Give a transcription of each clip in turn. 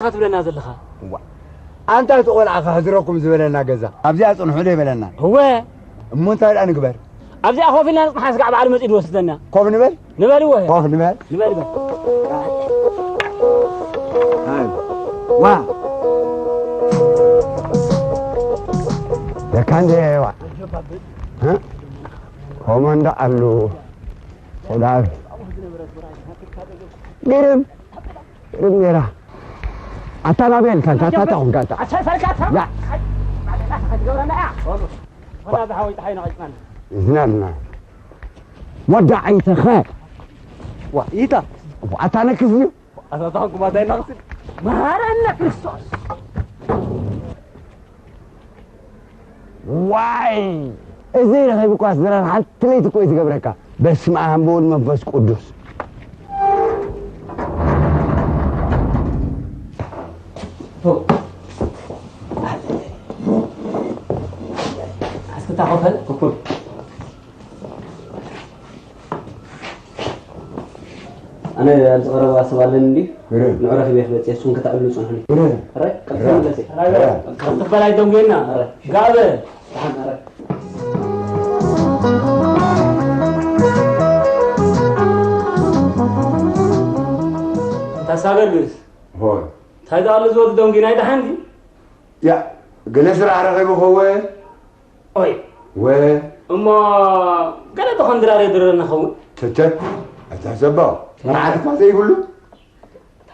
ኢኻ ትብለና ዘለኻ? እዋ፣ ኣንታ እቲ ቆልዓ ከሕድረኩም ዝበለና ገዛ ኣብዚኣ ጽንሑ ዶ ይበለና? እወ። እሞ እንታይ ደኣ ንግበር? ኣብዚኣ ኮፍ ኢልና ንጽንሓ፣ ስጋዕ ባዕሉ መጺኡ ዝወስደና። ኮፍ ንበል? ንበል እወ። ኮፍ ንበል? ንበል በል። ሃይ። ዋ። ለካ እንደ ዋ። እ? ኮመንዶ ኣሉ። ሰላም። ግርም። ግርም ነይራ። ኣታ ናበይ ኢልካ? ኣታ፣ ኣታ፣ ኣታ፣ ኣታ፣ ኣታ። ኣታ፣ ኣታ፣ ኣታ። ያ። ኣታ፣ ኣታ፣ ክትገብረና እያ። ወላ ዝሓወይ ፀሓይ ነቒፅናና። ዝናብና። ወዳ ዓይተኸ። ዋ፣ ኢታ። ኣታ ነክስ እዩ። ኣታ፣ ኣታ፣ ኩማ እንታይ ነኽስን? መሃረና ክርስቶስ። ዋይ! እዚ ረኺብኳስ ድራር ሓንቲ ለይቲ እኮ እዩ ዝገብረካ። በስመ ኣብ ወወልድ መንፈስ ቅዱስ። ኣስክታ ኮፈል። ኣነ ኣብዚ ቀረባ ሰብ ኣለኒ እንዲ። እረ። ንዑ ረኺበ ክመጽእ፣ እሱን ከተዕልሉ ጽንሑኒ። እረ። እረ፣ ቀልጢፈ እረ። መለሰ። እረ። ቀልጥፍ በላይ ደንጉየና። እረ። ጋበ። ደሓን፣ እረ። እንታ ሳገር ግስ? ሆይ። እንታይ ደኣ ኣሎ ዝወዲ ደንጉ ናይ ደሓን ድዩ? ያ፣ ገለ ስራሕ ረኺቡ ኸውን? ኦይ። ወ። እሞ ገለ ብኸም ድራር የድርረና ኸውን? ተተ፣ ኣይትሕሰቦ። መርዓት እኳ ዘይብሉ።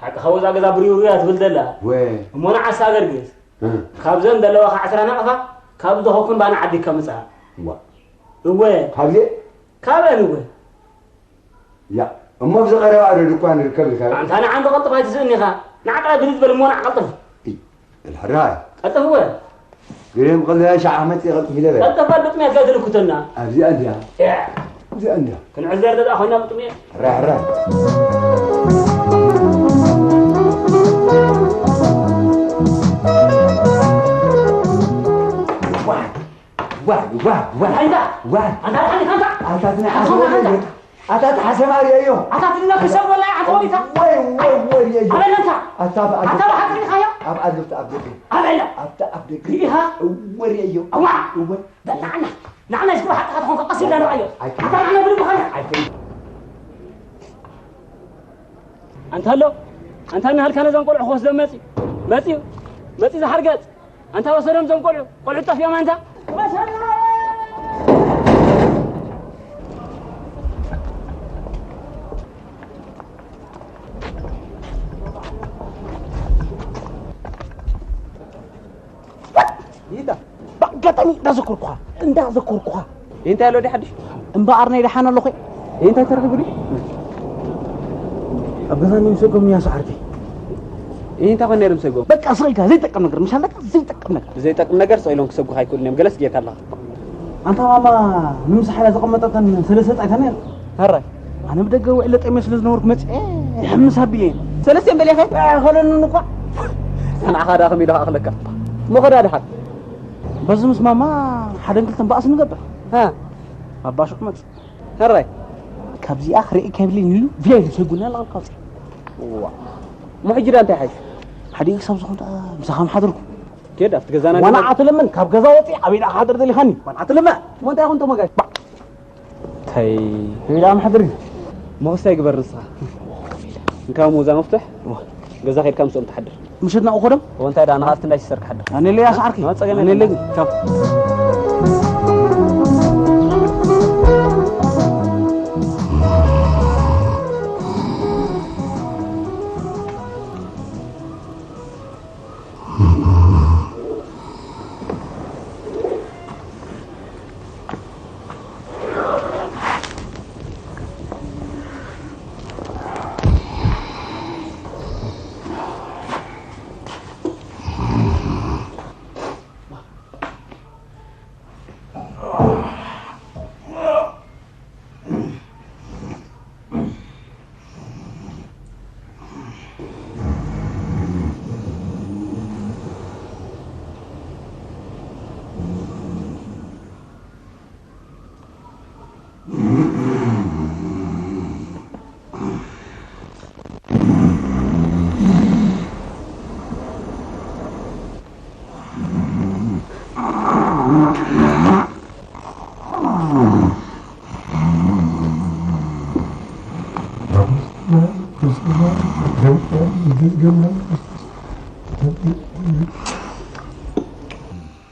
ሓቂ ኸው እዛ ገዛ ብርዩ ርያ ትብል ዘላ። ወ። እሞ ንዓሳ ገርግስ። እ። ካብዘን ዘለዋኻ ዕስራ ናቕፋ፣ ካብ ዝኸኩን ባና ዓዲ ከምጽኣ። ዋ። እወ። ካብዚ? ካበን እወ። ያ፣ እሞ ኣብዚ ቀረባ ዶ ድኳን ንርከብ ኢልካ? ኣንታ ንዓንዶ ቀልጥፍ ኣይትስእን ኢኻ። ንዓጥራ ድልት በል እሞ ንዓ ቀልጥፍ። እይ፣ እልሕራይ። ቀልጥፍ እወ። ግርም፣ ቀልጥፍ ሻዕ ዓመት ይቐልጥፍ ኢለ በል። ቀልጥፍ በል ብጥሜት ከይትልኩተና። ኣብዚኣ እንድያ። ያ። ኣብዚኣ እንድያ። ክንዕዘር ደኣ ኮይና ብጥሜት። ሕራይ፣ ሕራይ። ዋይ፣ ዋይ፣ ዋይ፣ ዋይ። ኣንታ። ዋይ። ኣንታ፣ ኣንታ፣ ኣንታ። ኣታ ትናይ ኣታ ሓሰማ ትናይ ኣታ። ኣታ ተሓሰማሪ እዮ። ኣታ ትነክሰብ ወላሂ ኣታ ወሪታ። ወይ፣ ወይ፣ ወይ፣ እዮ። ኣበለንታ። ኣታ ብኣብ ኣታ ደቂ። ብሓቂ ርኢኻዮ? ኣብ ኣሉት ኣብ ደቂ። ኣበለ። ኣብታ ኣብ ደቂ። ርኢኻ? እወ ርእዮ። እዋ። እወ። በል ንዓና። ንዓና እስኪ ብሓቂ ተኾንካ ቀስ ኢልና ንርኣዮ። ኣይ፣ ኣታ ንዓና ብልቢ ኸና። ኣይ፣ ኣንታ ኣሎ። ኣንታ እናሃልካ ነዞም ቆልዑ ክወስዶም መጺ። መጺ። መጺ ዝሓርገጽ። ኣንታ ወሰዶም ዞም ቆልዑ፣ ቆልዑ ጠፊኦም ኣንታ። ይታ። ብኣጋጣሚ እንዳዘከርኩኻ፣ እንዳዘከርኩኻ። እንታይ ኣሎ ዲ ሓድሽ? እምበኣር ናይ ደሓን ኣሎ ኾይ። እንታይ ተረኺቡ ዲ? ኣብ ገዛ እኒኦም ሰጎም እኒያ ሰዓርቲ። እንታይ ኮን ነይሮም ሰጎም? በቃ ስቕ ኢልካ ዘይጠቅም ነገር፣ ምሻለካ ዘይጠቅም ነገር። ብዘይጠቅም ነገር ስቕ ኢሎም ክሰጉኻ ኣይክእሉን እዮም። ገለስ ጌርካ ኣለኻ። ኣንታ ማማ ንምሳሕ ኢላ ዘቐመጠተን ሰለስተ ጣይታ ነይረን። ሕራይ። ኣነ ብደገ ውዕለ ጠምየ ስለ ዝነበርኩ መጽኤ ይሕምስ ኣቢየ። ሰለስተ እየን በሊኻ? ኣይኸለንን እኳ። ንዓኻ ደኣ ከመይ ኢሉ ክኣኽለካ? እሞ ኸዳ ድሓር። በዚ ምስ ማማ ሓደን ክልተን ባእሲ ንገብር። ሃ። ኣባ ሽዑ መጽእ። ሕራይ። ካብዚኣ ክርኢ ከብለኒ ኢሉ ቪላ ኢሉ ሰጉና ኣለቐልቃ ኣውፅእ። እዋ። እሞ ሕጂ ዳ እንታይ ሓይሽ? ሓዲኡ ክሳብ ዝኾን ደኣ ምሳኻ ምሓደርኩ። ኬድ ኣብቲ ገዛና ዋና ገዛ ኣትለምን ካብ ገዛ ወፂ ኣበይ ደኣ ክሓድር ደሊኻኒ? ዋና ኣትለመ። እሞ እንታይ ይኹን ተመጋሽ? ባ። እንታይ? ኣበይ ደኣ ምሓድር? እሞ ክስታይ ግበር ንስኻ። እንካ እሞ እዛ መፍትሕ። እዋ። ገዛ ኸይድካ ምስኦም ትሓድር። ምሸት ናብኡ ኸዶም? እዎ፣ እንታይ ደኣ፣ ንኻፍቲ እንዳይ ሲስተር ክሓድር። ኣነ ለያ ሰዓርኪ። ኖ፣ ጸገም ኣነ የለን። ለግ። ቻው።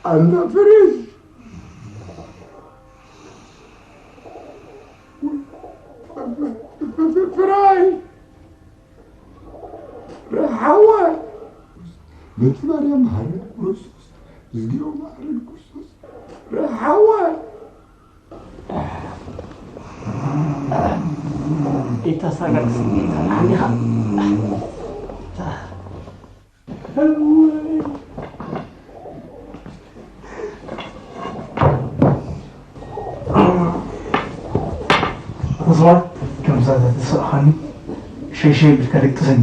ኣንታ ፍሪዝ፣ ፍራይ፣ ሓወ፣ በቲ ማርያም መሓረድ ክርስቶስ፣ እዝጊኦ መሓረድ ክርስቶስ፣ ሓወ። ኢታ ሳጋት፣ ኢታ ሓኒኻ። ኣዝዋ፣ ከምዛ ተተሰእኻኒ፣ ሸይሸይ ኢልካ ደቅሰኒ።